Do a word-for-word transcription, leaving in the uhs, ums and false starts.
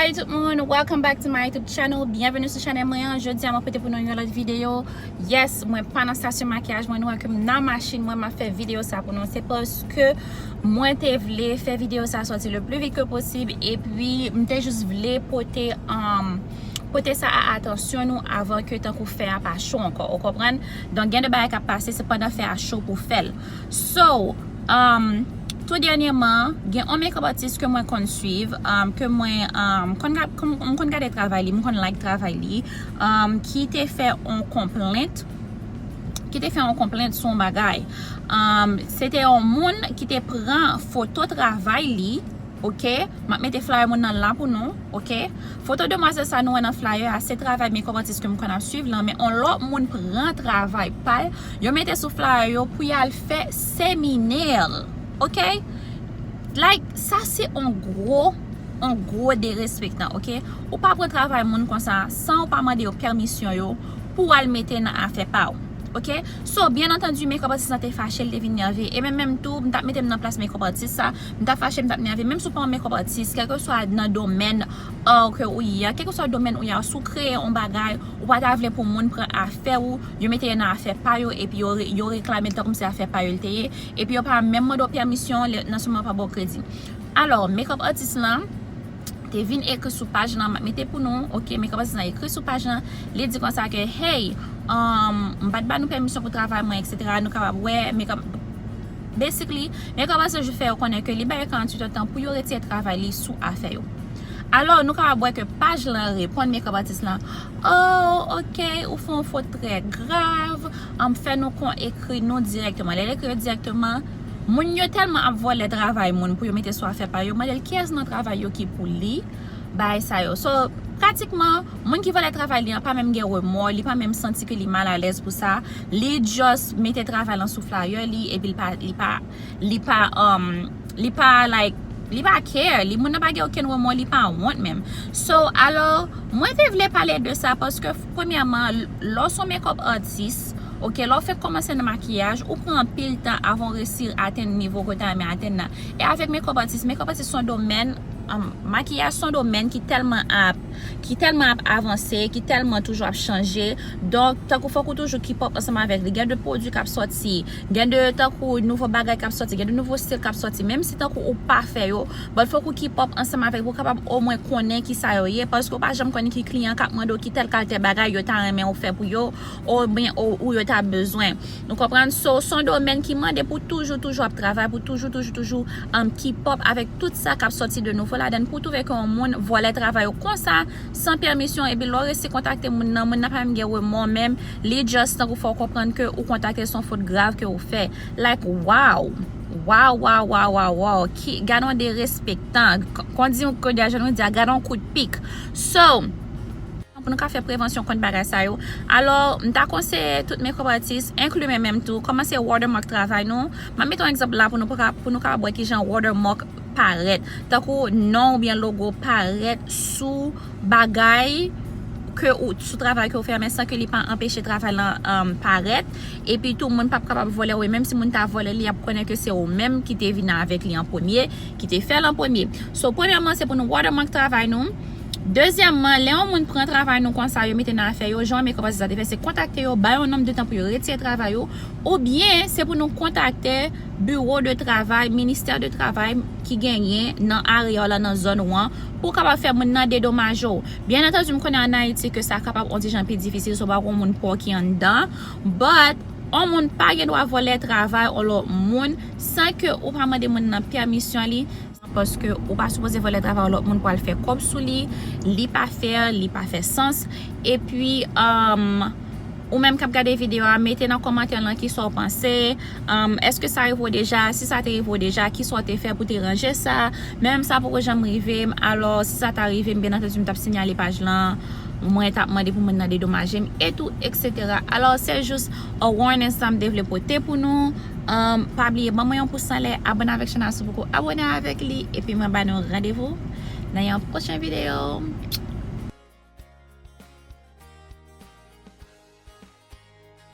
Hey tout moun, welcome back to my YouTube channel. Byenveni sou chanèl mwen an. Jodi a mwen pote pou nou yon lòt videyo. Yes, mwen pa nan stasyon makiyaj mwen, nou wè ke m nan machin mwen, m ap fè videyo sa pou nou. Se paske mwen te vle fè videyo sa sòti le plus vite que possible, epi m te jis vle pote um, pote sa a atansyon nou avan ke tankou fè a pa cho ankò, ou konprann? Donk gen de bagay k ap pase, se pandan fè a cho pou fè l. So, um, tou dènyèman, gen yon makeup artist ke mwen konn swiv, um, ke mwen um, konn gad- konn- m konn gade travay li, m konn like travay li, um, ki te fè yon konplent, ki te fè yon konplent sou yon bagay. Um, se te yon moun ki te pran foto travay li, ok? M ap mete flyer moun nan la pou nou, ok? Foto demwazèl sa nou wè nan flyer a, se travay makeup artist ke m konn ap swiv lan, men yon lòt moun pran travay pa l, yo mete sou flyer yo pou y al fè seminè l, ok? Like, sa se yon gwo, yon gwo derespektan, ok? Ou pa pran travay moun konsa san ou pa mande yo pèmisyon yo pou w al mete nan afè pa w, ok? So, byen antandi, makeup artist lan te fache, l te vin nève. E menm, menm tou, m t ap mete m nan plas makeup artist sa, m t ap fache, m t ap nève. Menm si w pa yon makeup artist, kèlkeswa nan domèn art ke ou ye a, kèlkeswa domèn ou ye a, si w kreye yon bagay, ou pa ta vle pou moun pran afè ou, yo mete yo nan afè pa yo, epi yo re- yo reklame l tankou se afè pa yo l te ye, epi yo pa menm mande w pèmisyon lè- nan sou moman pa ba w kredi. Alò, makeup artist lan te vin ekri sou paj lan, m ap mete pou nou, ok, makeup artist lan ekri sou paj lan, li di konsa ke, hey, um, m pa t ba nou pèmisyon pou travay mwen, et cetera. Nou kapab wè, makeup, basically, makeup artist lan jis fè yo konnen ke li ba yo karanntuit è tan pou yo retire travay li sou afè yo. Alò, nou kapab wè ke paj lan reponn makeup artist lan, oh, ok, ou fè yon fot trè grav, um, fè nou kon ekri nou dirèkteman. Lè l ekri yo dirèkteman, moun yo tèlman ap vòlè travay moun pou yo mete sou afè pa yo, mande l kiyès nan travay yo ki pou li, bagay sa yo. So, pratikman, moun ki vòlè travay li an pa menm gen remò, li pa menm santi ke li malalèz pou sa, li just mete travay lan sou flyer li, epi li pa, li pa, li pa, um, li pa, like, li pa care, li, moun nan pa gen okenn remò, li pa wont menm. So, alò, mwen te vle pale de sa paske, premyèman, lè w se yon makeup artist, ok, lè w fenk kòmanse nan makiyaj, ou pran anpil tan avan w resi atenn nivo ke w ta renmen atenn nan. E avèk makeup artist, makeup artist se yon domèn, um, makiyaj se yon domèn ki tèlman ap, ki tèlman ap avanse, ki tèlman toujou ap chanje. Donk, tankou fòk ou toujou keep up ansanm avèk li. Gen de pwodui k ap sòti, gen de, tankou, nouvo bagay k ap sòti, gen de nouvo stil k ap sòti. Menm si tankou ou pa fè yo, but fòk ou keep up ansanm avèk pou w kapab omwen konnen ki sa yo ye, paske ou pa janm konnen ki kliyan k ap mande w ki tèl kalite bagay yo ta renmen ou fè pou yo, oubyen ou, ou yo ta bezwen. Nou konprann? So, se yon domèn ki mande pou toujou, toujou ap travay, pou toujou, toujou, toujou, um, keep up avèk tout sa k ap sòti de nouvo ladan l, pou w twouve ke yon moun vòlè travay ou konsa, san pèmisyon, epi lè w resi kontakte moun nan, moun nan pa menm gen remò menm, li just tankou fè w konprann ke ou kontakte l se yon fot grav ke ou fè. Like, wow! Wow, wow, wow, wow, wow. Ki, gad yon derespektan. K- Kon di, kon di a, jan nou di a, gad yon kout pik. So, pou nou ka fè prevansyon kont bagay sa yo. Alò, m ta konseye tout makeup artist, enkli mwen menm tou, kòmanse watermark travay nou. M ap mete yon egzanp la pou nou, pou ka- pou nou kapab wè kijan watermark parèt. Tankou non oubyen logo parèt sou bagay ke ou, sou travay ke ou fè a, men san ke li pa anpeche travay lan, um, parèt. Epi tou, moun p ap kapab vòlè w, e menm si moun ta vòlè li, y ap konnen ke se ou menm ki te vin avèk li an premye, ki te fè l an premye. So, premyèman, se pou nou watermark travay nou. Dezyèmman, lè yon moun pran travay nou konsa, yo mete nan afè yo, jan makeup artist la te fè, se kontakte yo, ba yo yon nonb de tan pou yo retire travay yo, oubyen se pou nou kontakte biwo de travay, ministè de travay ki genyen nan area w la, nan zòn ou an, pou w kapab fè moun nan dedomaje w. Byen antandi, m konnen ann Ayiti ke sa kapab yon ti jan pi difisil, so pa gen yon moun pa w ki anndan, but yon moun pa gen dwa vòlè travay yon lòt moun san ke ou pa mande moun nan pèmisyon li. Paske ou pa sipoze vòlè travay yon lòt moun pou al fè kòb sou li. Li pa fè, li pa fè sans. Epi, um, ou menm k ap gade videyo a, mete nan kòmantè lan kisa w panse. Um, èske sa rive w deja? Si sa te rive w deja, kisa w te fè pou te ranje sa? Menm sa poko janm rive m, alò si sa ta rive m, byen antandi, m t ap siyale paj lan. Mwen t ap mande pou moun nan dedomaje m, e tou, et cetera. Alò, se jis a warning sa m te vle pote pou nou. Um, pa bliye, ban mwen yon pous anlè, abòne avèk chanèl la si w poko abòne avèk li, epi mwen ba nou randevou nan yon pwochen videyo.